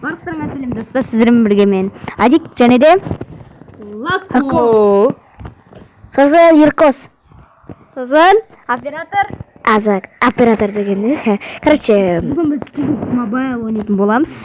Барлықтарыңа сәлем, достар, сіздермен бірге мен, Адик, және де Лако. Сосын Еркос. Сосын оператор. Азак, оператор деген не? Короче, Бүгін біз PUBG Mobile ойнайтын боламыз.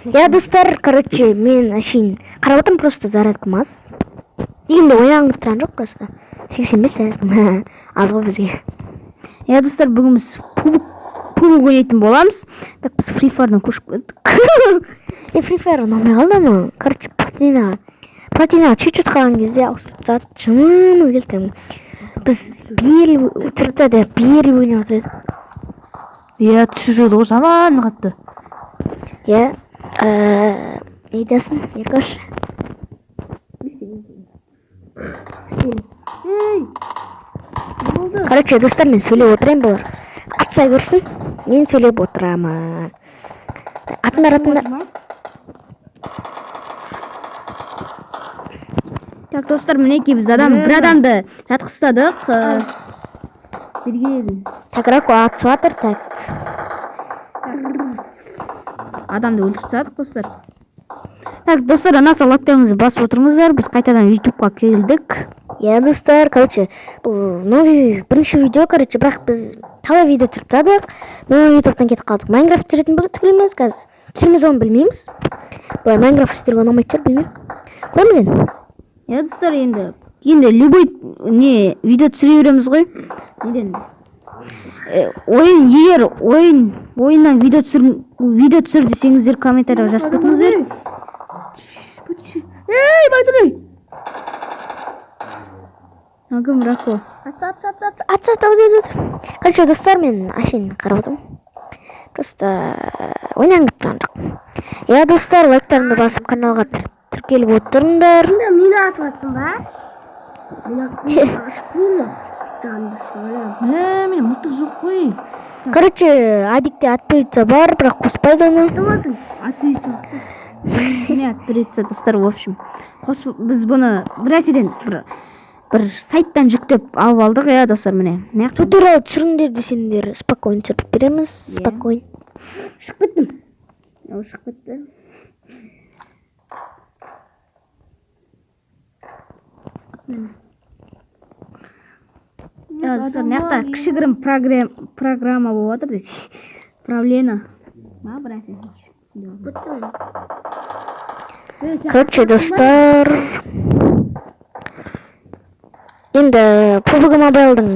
Я, достар, короче, мен әшейін қарап отырмын, просто зарядка маз. Дегенде ойнағым келіп тұрған жоқ просто. 85 зарядка. Аз ғой бізге. Иә, достар, бүгін біз PUBG ойнайтын боламыз. Так, біз Free Fire'дан көшіп кеттік. Е, Free Fire ұнамай қалды анау. Короче, платина. Платина чуть-чуть қалған кезде ауыстырып тастады. Жынымыз келді кәдімгі. Біз беріліп тұрды да, беріліп ойнап отыр едік. Иә, түсіп жүрді ғой жаман қатты. Иә. Не дейсің, Еркош? Ей! Не болды? Короче, достар, мен сөйлеп отырайын, бұлар атса берсін, мен сөйлеп отырамын. Атыңдар, атыңдар. Так, достар, мінекей біз адам, бір адамды жатқызтадық. Берген Так, Рако атысып жатыр, так. Адамды өлтіріп тастадық, достар. Так, достар, анаса лайктарыңызды басып отырыңыздар. Біз қайтадан ютубқа келдік. Иә, достар, короче, бұл новый бірінші видео, короче, бірақ біз талай видео түсіріп тастадық, но ютубтан кетіп қалдық. Майнкрафт түсіретін болдық, түгелміз қазір. Түсірміз, оны білмейміз. Былай Майнкрафт сіздерге ұнамайтын шығар, білмеймін. Көреміз енді. Иә, достар, енді любой не видео түсіре береміз ғой. Неден? Ойын, егер ойыннан видео түсір десеңіздер, комментарийға жазып кетіңіздер. Ей, Байтұрай! Кім, Рако? Атса, атса, атса, атса, атса, атса, атса, атса. Короче, достар, мен әшейін қарап отырмын. Просто ойнағым келіп тұрған жоқ. Иә, достар, лайктарыңды басып, каналға тіркеліп отырыңдар. Мені атып жатсың ба? Мені жанды. Мә, мен мылтық жоқ қой. Короче, Адикте отпица бар, бірақ қоспайды оны. Атпейді. Не отпирается, достар, в общем. Қос, біз бұны бір нәрседен, бір сайттан жүктеп алып алдық, иә, достар, міне. Мына жақта Туториал түсіріңдер десеңдер, спокойно түсіріп береміз, Иә. спокойно. Шығып кеттім. Ол шығып кетті. Иә, достар, мына жақта кішігірім программа болып жатыр дейді. Проблема. Ма, бір нәрсе. Короче, достар, енді PUBG Mobile'дың,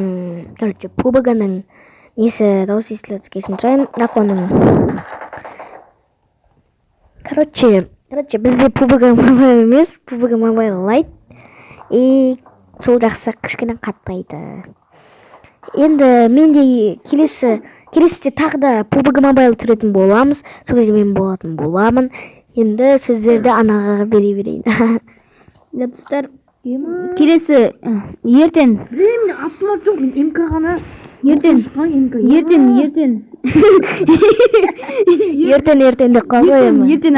короче, PUBG-ның несі дауыс естіліп жатса, кешірім сұраймын. Раконың. Короче, бізде PUBG Mobile емес, PUBG Mobile Lite. И сол жақсы, кішкене қатпайды. Енді мен де келесіде тағы да PUBG Mobile түсіретін боламыз. Сол кезде мен болатын боламын. Енді сөздерді анаға бере берейін. Иә, достар, келесі ертең Блин, мен автомат жоқ, мен МК ғана. ертең Шыққан МК. ертең ертең Ертең, ертең деп қалды ғой ертең енді. Ертең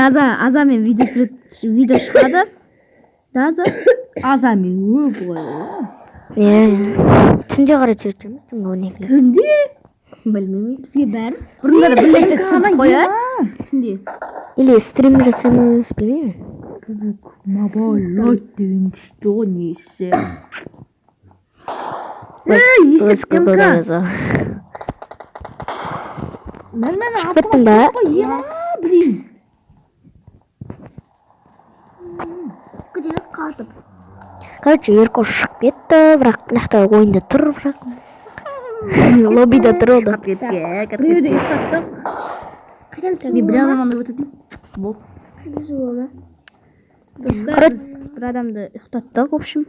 Азамен видео түсірет, видео шығады. Да, Аза? Аза мен өп ғой. Иә. Түнде қарай түсіреміз, түнгі 12-де. Түнде? Білмеймін. Бізге бәрі. Бұрында да бір нәрсе түсіріп қояды. Түнде. Или стрим жасаймыз, білмеймін. Mobile Lite деген күшті ғой несі. Ей, есеп МК. Мен Шығып кеттің ба? автомат жоқ қой, ема, блин. Күдері қатып. Короче, Еркош шығып кетті, бірақ мына жақта ойында тұр, бірақ. Лоббида тұр ол да. Біреуді ұйықтаттық. Қайдан Мен бір адам андай өтетін. Болды. Достар, біз бір адамды ұйықтаттық, в общем.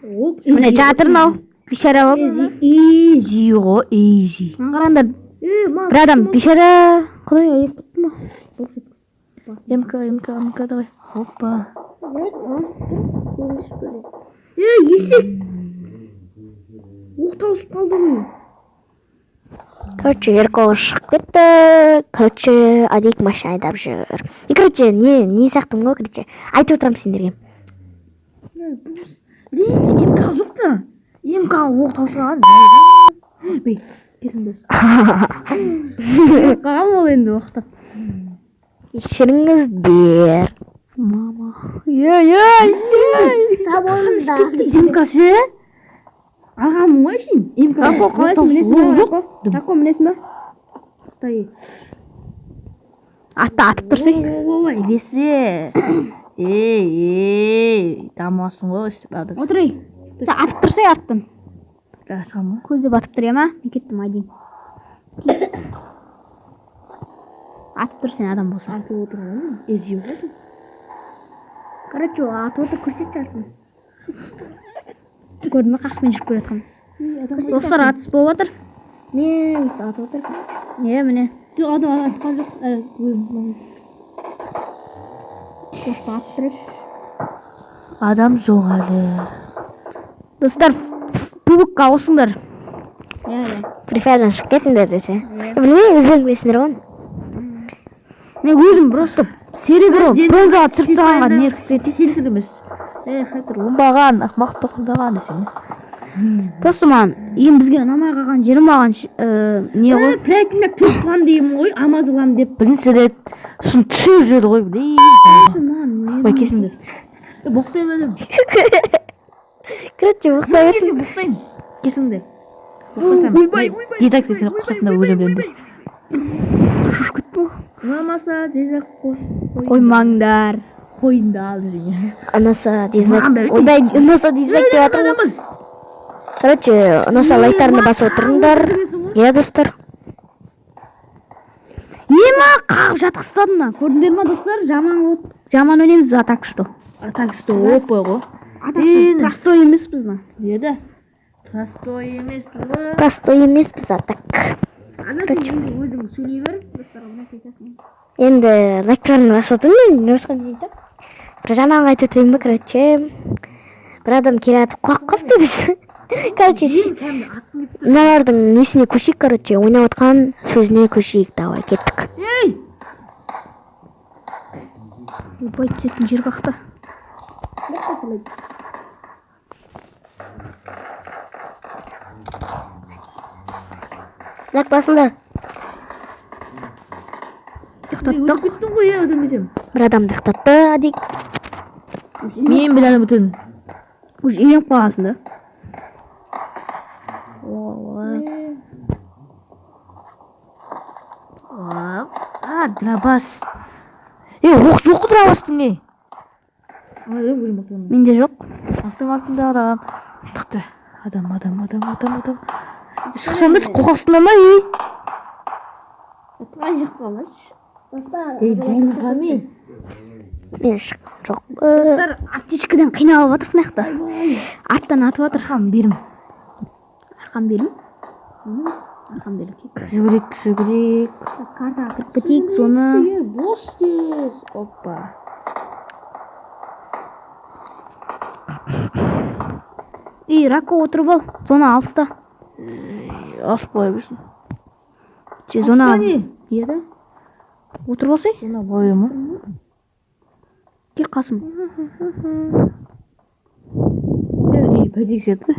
Оп, Міне жатыр мынау. Бейшара болып. Изи ғой, изи. Мына қараңдар. Бір адам бейшара. Құдай, аяқ бітті ма? МК, МК, МК, давай. Опа. Ей, Ей, есек. Оқ тауысып қалды ғой. Короче, Еркош шығып кетті. Короче, Адик машина айдап жүр. И, короче, не сияқтымын ғой, короче, айтып отырамын сендерге. Блин, МК жоқ та. МК оқ таусылған. Бей, кесіңдер. Қалған ол енді уақытта. Кешіріңіздер. Мама. Ей, ей, ей. Сау болыңыздар. МК ше? Ағамын ғой шейін. МК. Рако, қалайсың, мінесің ба? Жоқ. Рако? Рако, мінесің ба? Тай. Атты атып тұрсай. Ой, бесе. Ей, ей, дамасың ғой өстіп адам. Отыр ей. Сен атып тұрсай арттан. Ашамын ғой. Көздеп атып тұр, ма? Мен кеттім, айдин. Атып тұр сен адам болса. Атып отыр ғой. Езиіп отыр. Короче, ол атып отыр, көрсетші артын. Көрдің бе, қақпен жүріп келе жатқанымыз. Достар, атыс болып жатыр. Не, өйстіп атып отыр, короче. Не, міне. Жоқ, адам атқан жоқ. Өзім. Просто атып тұр. Адам жоқ әлі. Достар, пубукқа ауысыңдар. Иә, иә. Free Fire'дан шығып кетіңдер десе. Білмеймін, өздерің білесіңдер ғой. Мен өзім просто серебро, бронзаға түсіріп тастағанға нерв кетеді. Хейтер емес. Хейтер оңбаған, ақымақ тоқылдаған десең. Просто маған ең бізге ұнамай қалған жері маған не ғой? Платина тоққан деймін ғой, Амазоннан деп бірінші рет шын түсіп жүрді ғой, блин. Ой, кешіріңдер. Боқтаймын өзім. Короче, боқса берсін. Боқтаймын. Кешіріңдер. Ойбай, ойбай. Дизлайк десең қосасың да өзім білемін. Шошып кеттім ғой. Ұнамаса дизлайк қос. Қоймаңдар. Қойыңды ал десең. Ұнаса дизлайк. Ойбай, ұнаса дизлайк деп жатырмын ғой. Короче, ұнаса лайктарыңды басып отырыңдар. Иә, достар. Ема, қағып жатқызтадым мына. Көрдіңдер ма, достар? Жаман болып, жаман ойнаймыз а так что. А так что опой ғой. А так что простой емеспіз мына. Деді. Простой емес ғой. Простой емеспіз, а так. Ана сен енді өзің сөйлей бер, достарға бір нәрсе айтасың. Енді лайктарыңды басып отырмын, мен басқа не айтамын? Бір жаман айтып өтейін ба, короче. Бір адам келе жатып құлап қалыпты десе. Короче, мыналардың несіне көшейік, короче, ойнап отқан сөзіне көшейік, давай, кеттік. Ей! Ойбай, түсетін жер қақты. Лайк басыңдар. Ұйықтаттық. Өтіп кеттің ғой, адам десем. Бір адамды ұйықтатты, адик. Мен бір адам өтемін. Уже үйреніп қалғансың да. А, драбас. Ей, оқ жоқ қой драбастың, ей. Менде жоқ. Ақтым артында адам. Тоқта. Адам, адам, адам, адам, адам. Шықсаң да қорқақсыңдар ма, ей? Ей, жайынға мен. Мен шыққан жоқ. Достар, аптечкадан қиналып жатыр мына жақта. Арттан атып жатыр. Арқан берім. Арқан берім. Арқан берім. Жүгірейік, жүгірейік. Картаға кіріп кетейік, соны. Бос тез. Опа. Ей, Рако, отырып ал. Зона алыста. Асып қоя берсін. Же, зона. Алыста не? Еді. Отырып алсай. Зона бойы ма? Кел қасым. Ей, пәдек жетті.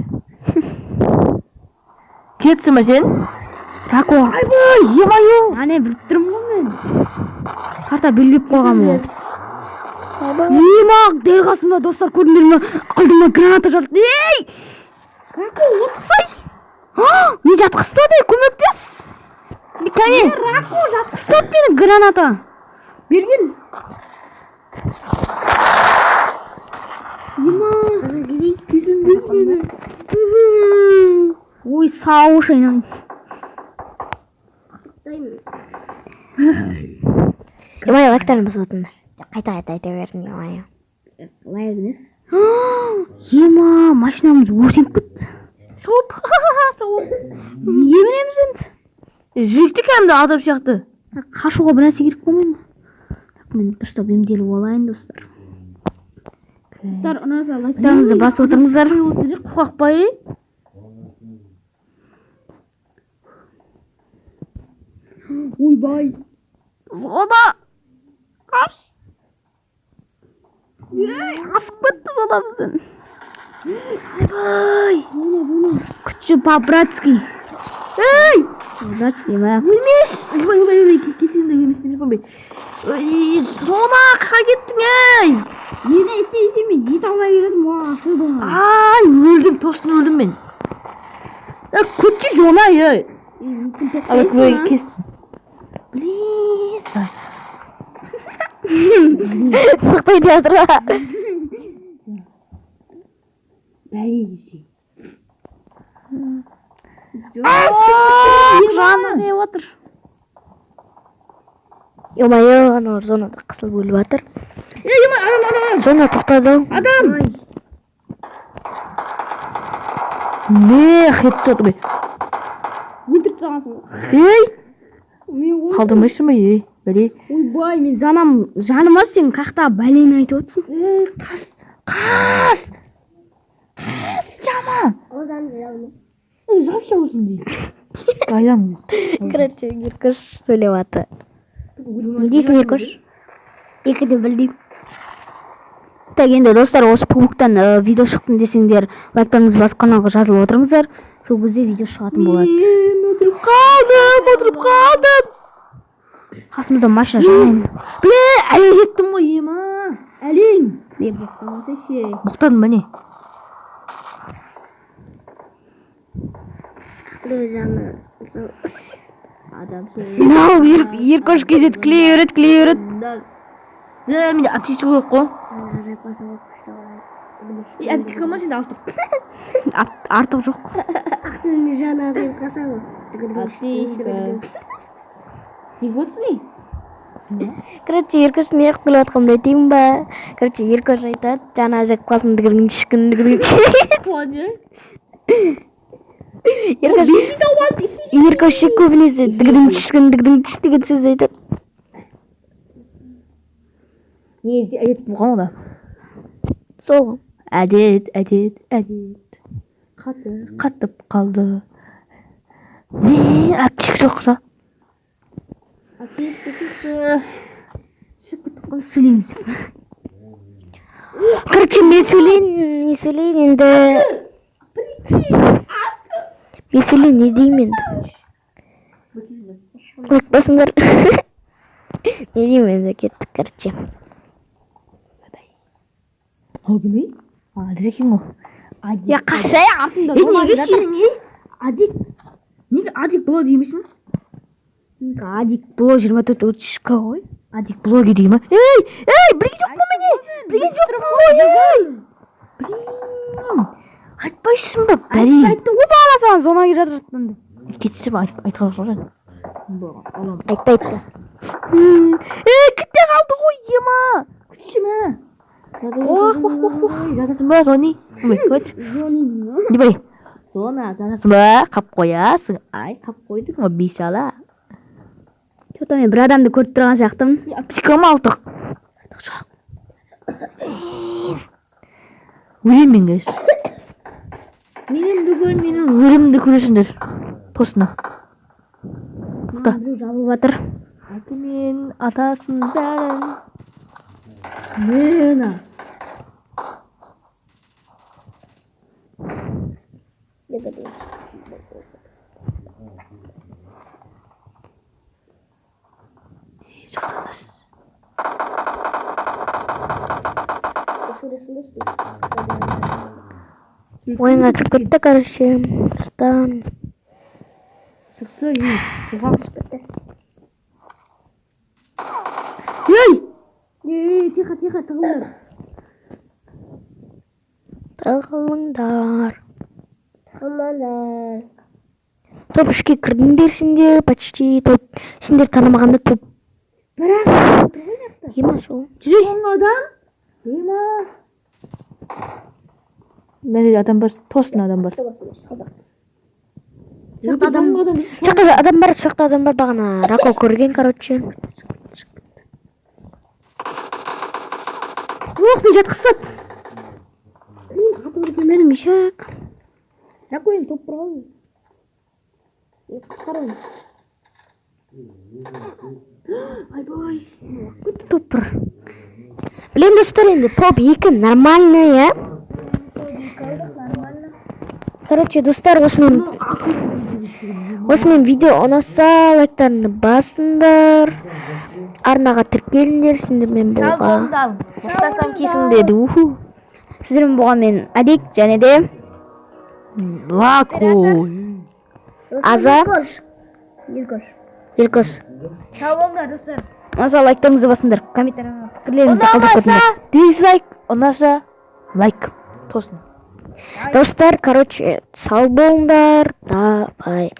Кетсің ба сен? Рако. Айбай, ё-моё! Әне, біліп тұрмын ғой мен. Карта белгілеп қойған ғой. Ема, дәл қасымда, достар, көрдіңдер ме? Алдыма граната жарылды. Ей! Рако, отырсай! А, мен жатқызбады, көмектес! Кәне? Рако, жатқызбады мені граната. Берген. Ема, Кесіндік мені. Ой, сауыш айналайын. Ой, лайктарыңды басып отырыңдар. Қайта-қайта айта бердім, ой. Лайк емес. Ема, машинамыз өртеніп кетті. Сауып. Сауып. Не мінеміз енді? Жүректі кәдімгі адам сияқты. Қашуға бір нәрсе керек болмай ма? Так, мен дұрыстап емделіп алайын, достар. Достар, ұнаса лайктарыңызды басып отырыңыздар. Қорқақпай. Ойбай. Зона. Қаш. Ей, асып кетті зона бізден. Ойбай. Күтші по-братски. Ей! Братский ма? Өлмес! Ойбай, ойбай, ойбай, кесеңді өлмес емес ойбай. Ой, Зона, қақа кеттің, ей! Мені айтса десе, мен жете алмай келедім, ақыры. Ай, өлдім, тосын өлдім мен. Е, көтке зона, ей! Ала көй, кес. Блин, сай. Боқтай жатыр. Бәй десе. Жаны деп отыр. Ё-моё, аналар зонада қысылып өліп жатыр. Ей, ема, адам, адам, адам! Зона тоқтады. Адам! Не, хедшот, ой. Өлтіріп тастағансың ғой. Ей! Мен ғой. Қалдырмайсың ба, ей? Бәле. Ойбай, мен жанам, жаныма сен қақта бәлені айтып отырсың. Ей, қас! Қас! Қас, жаман! Ей, жапшы осыны дейді. Қайдан? Короче, Еркош сөйлеп жатыр. Не дейсің, Еркош? Екі де білдеймін. Так, енді достар, осы пубктан видео шықтым десеңдер, лайктарыңызды басып каналға жазылып отырыңыздар. Сол кезде видео шығатын болады. Мен отырып қалдым, отырып қалдым. Қасымызда машина жанайын. Біле, әлі жеттім ғой, ема. Әлең. Не боқтамаса ше. Боқтадым ба не? Адам Мынау Еркош кезет күле береді, күле береді. Е, менде аптечка жоқ қой. Е, аптечка ма сенде артық? Артық жоқ. Аптечка. Не отырсың ей? Короче, Еркош не қылып күліп жатқанымды айтайын ба? Короче, Еркош айтады, жаны азайып қалсын дігіргін шікін дігіргін. Қуан, е? Еркош Еркош ше көбінесе дігіргін шікін дігіргін шік деген сөз айтады. Негізі әдет болған онда. Сол ғой. Әдет, әдет, әдет. Қатты, қатып қалды. Не, аптечка жоқ ша. Аптечка шықты. Шығып кеттік қой, сөйлейміз. Короче, мен сөйлейін, мен сөйлейін енді. Мен сөйлейін, не деймін енді? Лайк басыңдар. Не деймін енді, кеттік, короче. Ау кім ей? Адик екен ғой. Адик. Я қашай артында. Е, неге сенің, ей? Адик. Неге Адик блог демейсің? Адик блог 24-33 к ғой. Адик блоги дей ма? Ей, ей, білген жоқпын мен, ей. Білген жоқпын ғой, ей. Блин. Айтпайсың ба, бәле. Айттым ғой бағана саған зонаға келе жатыр деп. Кетсе ба, айтқан жоқсың сен. Айтты, айтты. Ей, кітте қалды ғой, ема. Күтші ма. Ох, ох, ох, ох. Жатасың ба, Зони? Ой, көт. Зони деймін. Не бай? Зона, жатасың ба? Қап қоясың. Ай, қап қойдың ғой, бейшала. Чё-то мен бір адамды көріп тұрған сияқтымын. Аптечка ма алтық? Жоқ. Өлемін мен қазір. Менен бүгін менің өлімімді көресіңдер. Тосына. Тоқта. Біреу жабылып жатыр. Атымен атасын бәрін. Мена. Жасаңыз. Ойынға кіріп кетті, короче. Стан. Шықса, ей. Ей! Ей, тихо, тихо, тығылыңдар. Тығылыңдар. Топ 3-ке кірдіңдер сендер, почти топ. Сендер танымағанда топ. Бірақ Ема сол. Соңғы адам? Ема. Мына адам бар, тосын адам бар. Жақта адам, жақта адам бар, жақта адам бар, бағана Рако көрген, короче. Ох, мен жатқызсат. Мен атып өлгенмедім, ишак. Рако енді топ бір ғой. Құтқар оны. Ойбай. Кетті топ бір. Білемін, достар, енді топ 2 нормальный, иә? Короче, достар, осымен Осымен видео ұнаса, лайктарыңды басыңдар, арнаға тіркеліңдер. Сендермен болған Боқтасам кесіңдер. Уху. Сіздермен болған мен, Адик, және де Лако. Аза. Елкош. Елкос. Сау болыңдар, достар. Ұнаса, лайктарыңызды басыңдар, комментарий, пікірлеріңізді қалдырып Ұнамаса, кетіңдер. Дизлайк, ұнаса, лайк. Тосын. Достар, короче, сау болыңдар, давай.